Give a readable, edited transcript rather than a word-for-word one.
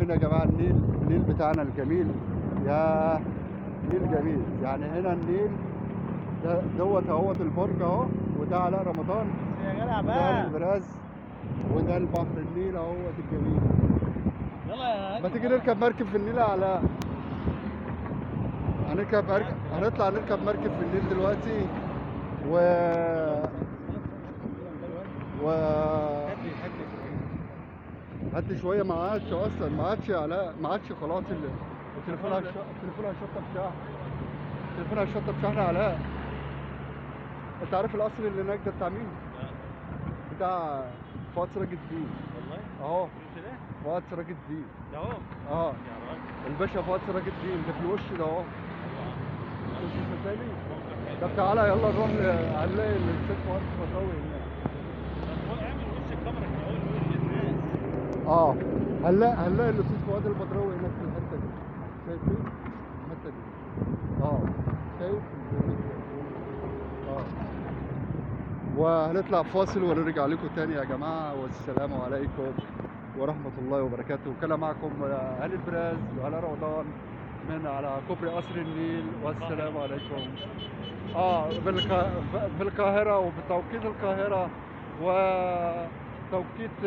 شايفين يا جماعة النيل، النيل بتاعنا الجميل، يا نيل جميل. يعني هنا النيل ده دوت اهوت البرج اهو، وده علاء رمضان، يا جدع وده بقى. البراز، وده البحر النيل اهوت الجميل. يلا يا ما تيجي نركب مركب في النيل على هنركب مركب، هنطلع نركب مركب في النيل دلوقتي و و هات شوية. ما عادش اصلا، ما عادش علاء، ما عادش خلاص. التليفون التليفون هيشطب شحن، التليفون هيشطب شحن يا علاء. انت عارف القصر اللي هناك ده بتاع مين؟ بتاع فؤاد سراج الدين. والله اهو مش ده؟ فؤاد سراج الدين ده اهو. اه يا راجل الباشا فؤاد سراج الدين ده في الوش ده اهو. مش صدقني؟ طب تعالى يلا نروح هنلاقي الاستاذ فؤاد الفضاوي هناك. طب اعمل وش الكاميرا كده اهو وش الناس. اه هنلاقي الاستاذ فؤاد البدراوي هناك في الحتة دي. شايفين؟ الحتة دي. اه شايف؟ اه وهنطلع فاصل ونرجع لكم تاني يا جماعة، والسلام عليكم ورحمة الله وبركاته. كان معكم هاني البراز وعلاء رمضان من على كوبري قصر النيل، والسلام عليكم. بالقاهرة وبتوقيت القاهرة وتوقيت